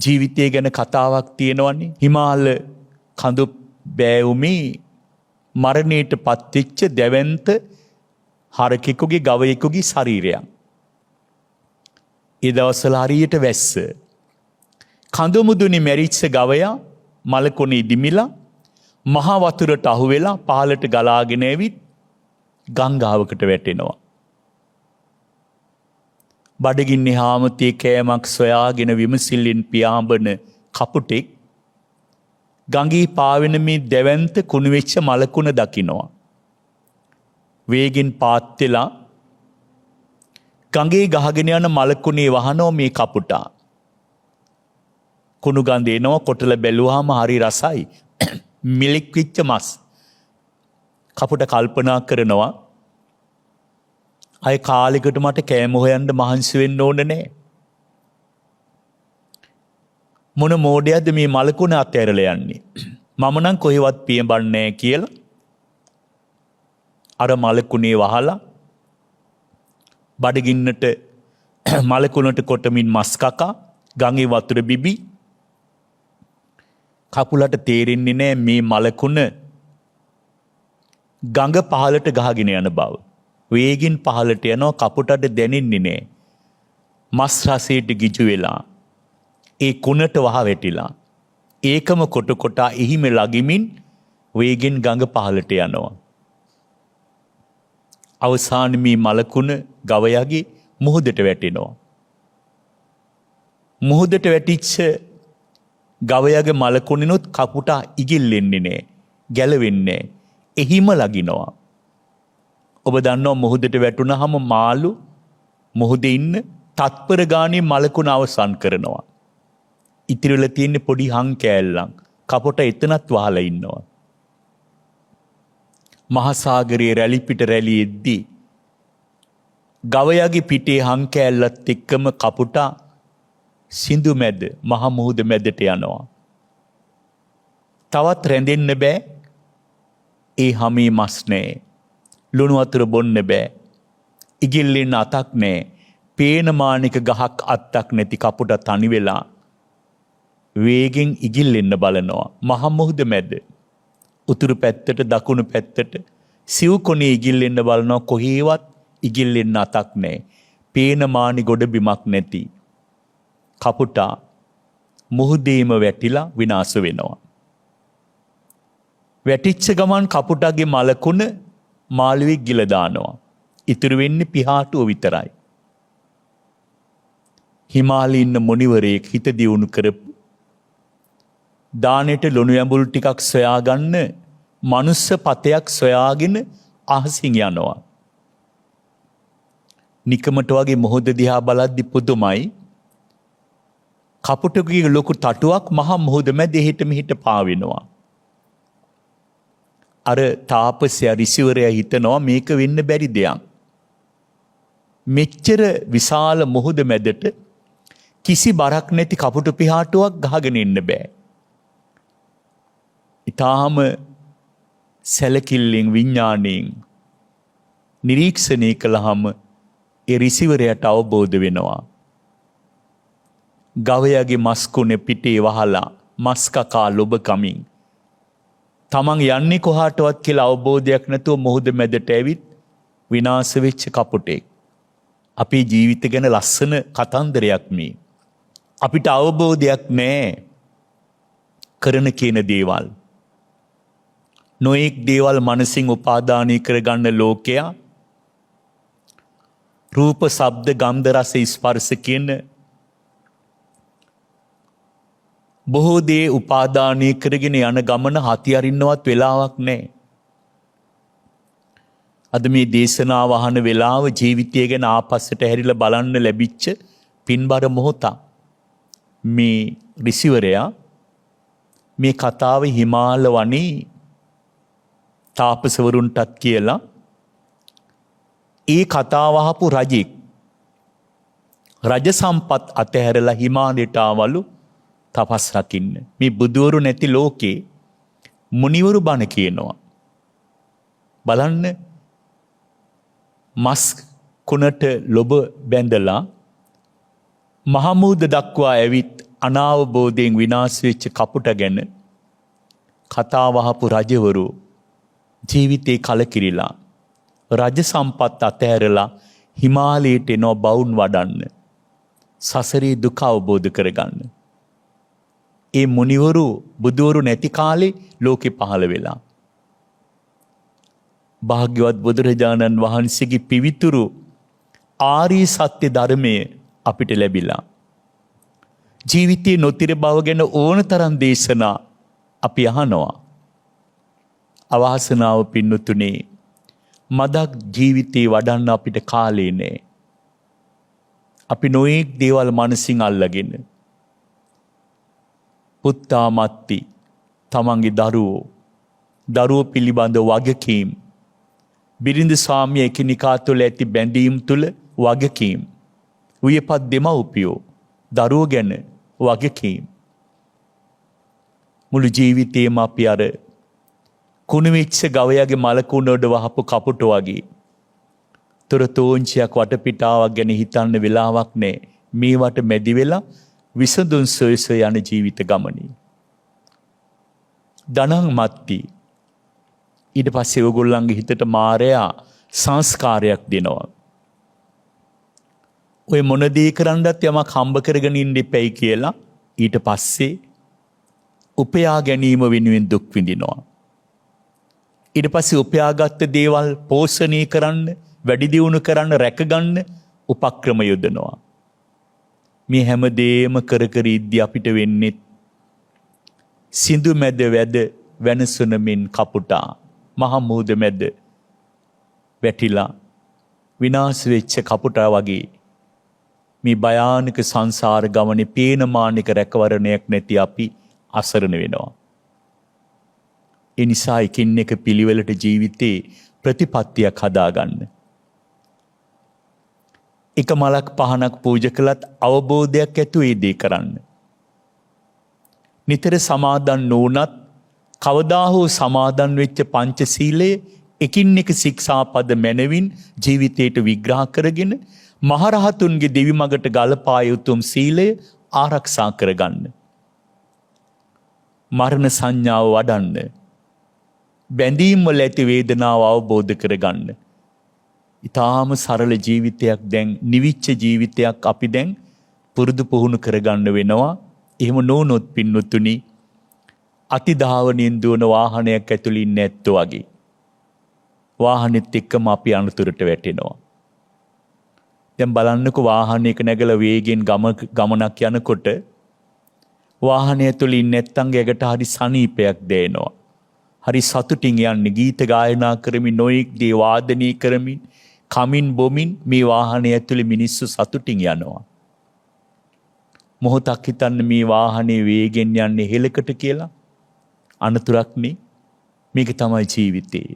ජීවිතය ගැන කතාවක් තියෙනවනේ. හිමාල කඳු බෑවුමේ මරණයට පත්වෙච්ච දැවැන්ත හරකෙකුගේ ගවයෙකුගේ ශරීරයක්. ඒ දවස්වල හරියට වැස්ස. කඳු මුදුනේ මැරිච්ච ගවයා මලකොනේ ඉදිමිලා මහ වතුරට අහු වෙලා පහළට ගලාගෙන ඇවිත් ගංගාවකට වැටෙනවා. බඩගින්නේ හාමතේ කෑමක් සොයාගෙන විමසිල්ලෙන් පියාඹන කපුටෙක් ගඟේ පාවෙන මේ දැවැන්ත කුණු වෙච්ච මලකුණ දකිනවා. වේගෙන් පාත් වෙලා ගඟේ ගහගෙන යන මලකුණේ වහනවා මේ කපුටා. කුණු ගඳ එනවා. කොටල බැලුවාම හරි රසයි. මිලික් වෙච්ච මස්. කපුට කල්පනා කරනවා, අය කාලෙකට මට කෑම හොයන්න මහන්සි වෙන්න ඕන නෑ. මොන මෝඩයක්ද මේ මලකුණ අතෑරලා යන්නේ. මම නම් කොහෙවත් පියඹන්නේ නෑ කියලා අර මලකුණේ වහලා බඩගින්නට මලකුණට කොටමින් මස් කකා ගඟේ වතුර බිබි කපුලට තේරෙන්නේ නෑ මේ මලකුණ ගඟ පහළට ගහගෙන යන බව. වේගින් පහළට යනවා, කපුටට දැනෙන්නේ නෑ. මස් රසයට ගිජු වෙලා ඒ කුණට වහ වැටිලා ඒකම කොට කොටා එහිම ලගිමින් වේගෙන් ගඟ පහළට යනවා. අවසානයේ මේ මලකුණ ගවයාගේ මුහුදට වැටෙනවා. මුහුදට වැටිච්ච ගවයාගේ මලකුණිනුත් කපුටා ඉගිල්ලෙන්නේ නෑ, ගැලවෙන්නේ නෑ. එහිම ලගිනවා. ඔබ දන්නවා මුහුදට වැටුනහම මාළු මුහුදේ ඉන්න තත්පර ගානේ මලකුණ අවසන් කරනවා. ඉතිරි වෙලා තියෙන්නේ පොඩි හං කෑල්ලක්. කපුට එතනත් වහලා ඉන්නවා. මහසාගරයේ රැලි පිට රැලි එද්දී ගවයාගේ පිටේ හං කෑල්ලත් එක්කම කපුටා සිඳු මැද මහ මුහුද මැදට යනවා. තවත් රැඳෙන්න බෑ. ඒ හැමේ මස් නෑ. ලුණු වතුර බොන්න බෑ. ඉගිල්ලෙන්න අතක් නෑ. පේන මානික ගහක් අත්තක් නැති කපුට තනි වෙලා වේගෙන් ඉගිල්ලෙන්න බලනවා. මහ මුහුද මැද. උතුරු පැත්තට දකුණු පැත්තට සිව් කොනේ ඉගිල්ලෙන්න බලනවා. කොහේවත් ඉගිල්ලෙන්න අතක් නෑ. පේන මානි ගොඩ බිමක් නැති කපුටා මුහුදේම වැටිලා විනාශ වෙනවා. වැටිච්ච ගමන් කපුටාගේ මලකුණ මාළුවෙක් ගිල දානවා. ඉතුරු වෙන්නේ පිහාටුව විතරයි. හිමාලයේ ඉන්න මුනිවරයෙක් හිත දියුණු කරපු දානෙට ලුණු ඇඹුල් ටිකක් සොයාගන්න මනුස්ස පතයක් සොයාගෙන අහසින් යනවා. නිකමට වගේ මුහුද දිහා බලද්දි පුදුමයි. කපුටුගේ ලොකු තටුවක් මහා මුහුද මැද එහෙට මෙහෙට පාවෙනවා. අර තාපසයා ඍෂිවරයා හිතනවා මේක වෙන්න බැරි දෙයක්. මෙච්චර විශාල මුහුද මැදට කිසි බරක් නැති කපුටු පිහාටුවක් ගහගෙන එන්න බෑ. ඉතාම සැලකිල්ලෙන් විඥාණයෙන් නිරීක්ෂණය කළාම ඒ ඍෂිවරයාට අවබෝධ වෙනවා. ගවයාගේ මස් කුණ පිටේ වහලා මස් කකා ලොබ කමින් තමන් යන්නේ කොහාටවත් කියලා අවබෝධයක් නැතුව මුහුද මැදට ඇවිත් විනාශ වෙච්ච කපුටෙක්. අපේ ජීවිත ගැන ලස්සන කතන්දරයක් මේ. අපිට අවබෝධයක් නෑ කරන කියන දේවල්. නොයෙක් දේවල් මනසින් උපාදානය කරගන්න ලෝකයා රූප, ශබ්ද, ගන්ධ, රස, ස්පර්ශ කියන බොහෝ දේ උපාදානය කරගෙන යන ගමන හති අරින්නවත් වෙලාවක් නෑ. අද මේ දේශනාව අහන වෙලාව ජීවිතය ගැන ආපස්සට හැරිලා බලන්න ලැබිච්ච පින්බර මොහොතක්. මේ ඍෂිවරයා මේ කතාව හිමාල වනේ තාපසවරුන්ටත් කියලා ඒ කතාව අහපු රජෙක් රජ සම්පත් අතහැරලා හිමාලයට ආවලු තපස් රකින්න. මේ බුදුවරු නැති ලෝකේ මුනිවරු බණ කියනවා. බලන්න, මස් කුණට ලොබ බැඳලා මහමුහුද දක්වා ඇවිත් අනාවබෝධයෙන් විනාශ වෙච්ච කපුට ගැන කතාව අහපු රජවරු ජීවිතේ කලකිරිලා රජ සම්පත් අතහැරලා හිමාලයට එනවා බවුන් වඩන්න. සසරේ දුක අවබෝධ කරගන්න. ඒ මුනිවරු බුදුවරු නැති කාලේ ලෝකෙ පහළ වෙලා. භාග්‍යවත් බුදුරජාණන් වහන්සේගේ පිවිතුරු ආර්ය සත්‍ය ධර්මය අපිට ලැබිලා. ජීවිතයේ නොතිර බව ගැන ඕන තරම් දේශනා අපි අහනවා. අවාසනාව පින්නතුනේ, මදක් ජීවිතේ වඩන්න අපිට කාලේ නෑ. අපි නොයෙක් දේවල් මනසින් අල්ලගෙන, පුත්තා මත්ති, තමන්ගේ දරුවෝ, දරුවෝ පිළිබඳ වගකීම්, බිරිඳ ස්වාමිය එකිනෙකා තුළ ඇති බැඳීම් තුළ වගකීම්, උයපත් දෙමව්පියෝ දරුවෝ ගැන වගකීම්, මුළු ජීවිතේම අපි අර කුණු වෙච්ච ගවයාගේ මලකුණ උඩ වහපු කපුට වගේ තොර තෝංචියක් වටපිටාවක් ගැන හිතන්න වෙලාවක් නෑ. මේවට මැදි වෙලා විසඳුම් සොය සොය යන ජීවිත ගමනේ. ධනං මත්ති. ඊට පස්සේ ඔයගොල්ලන්ගේ හිතට මාරයා සංස්කාරයක් දෙනවා. ඔය මොන දේ කරන්නත් යමක් හම්බ කරගෙන ඉන්න එපැයි කියලා ඊට පස්සේ උපයා ගැනීම වෙනුවෙන් දුක් විඳිනවා. ඊට පස්සේ උපයාගත්ත දේවල් පෝෂණය කරන්න, වැඩි දියුණු කරන්න, රැකගන්න උපක්‍රම යොදනවා. මේ හැම දේම කර කර ඉද්දි අපිට වෙන්නේ සිඳු මැද වැද වෙනසුන මෙන් කපුටා මහ මුහුද මැද වැටිලා විනාශ වෙච්ච කපුටා වගේ මේ භයානක සංසාර ගමනේ පේනමානික රැකවරණයක් නැති අපි අසරණ වෙනවා. ඒ නිසා එකින් එක පිළිවෙලට ජීවිතේ ප්‍රතිපත්තියක් හදාගන්න. එක මලක් පහනක් පූජා කළත් අවබෝධයක් ඇතුව ඒ දේ කරන්න. නිතර සමාදන් නොවුනත් කවදා හෝ සමාදන් වෙච්ච පංචශීලයේ එකින් එක ශික්ෂාපද මැනවින් ජීවිතයට විග්‍රහ කරගෙන මහරහතුන්ගේ දෙවි මගට ගලපා යුතුම් සීලය ආරක්ෂා කරගන්න. මරණ සංඥාව වඩන්න. බැඳීම් වල ඇති වේදනාව අවබෝධ කරගන්න. ඊටාම සරල ජීවිතයක් දැන්, නිවිච්ච ජීවිතයක් අපි දැන් පුරුදු පුහුණු කරගන්න වෙනවා. එහෙම නොවුනොත් පින්වතුනි, අතිධාවනයෙන් දුවන වාහනයක් ඇතුළේ ඉන්න ඇත්තෝ වගේ වාහනෙත් එක්කම අපි අනතුරට වැටෙනවා. දැන් බලන්නකෝ, වාහනයක නැගලා වේගෙන් ගමනක් යනකොට වාහනය ඇතුළේ ඉන්න නැත්තන් ඇඟට හරි සනීපයක් දැනෙනවා. හරි සතුටින් යන්නේ, ගීත ගායනා කරමින්, නොයෙක් දේ වාදනය කරමින්, කමින් බොමින් මේ වාහනය ඇතුළේ මිනිස්සු සතුටින් යනවා. මොහොතක් හිතන්න මේ වාහනේ වේගෙන් යන්නේ හෙලකට කියලා. අනතුරක් නේ. මේක තමයි ජීවිතේ.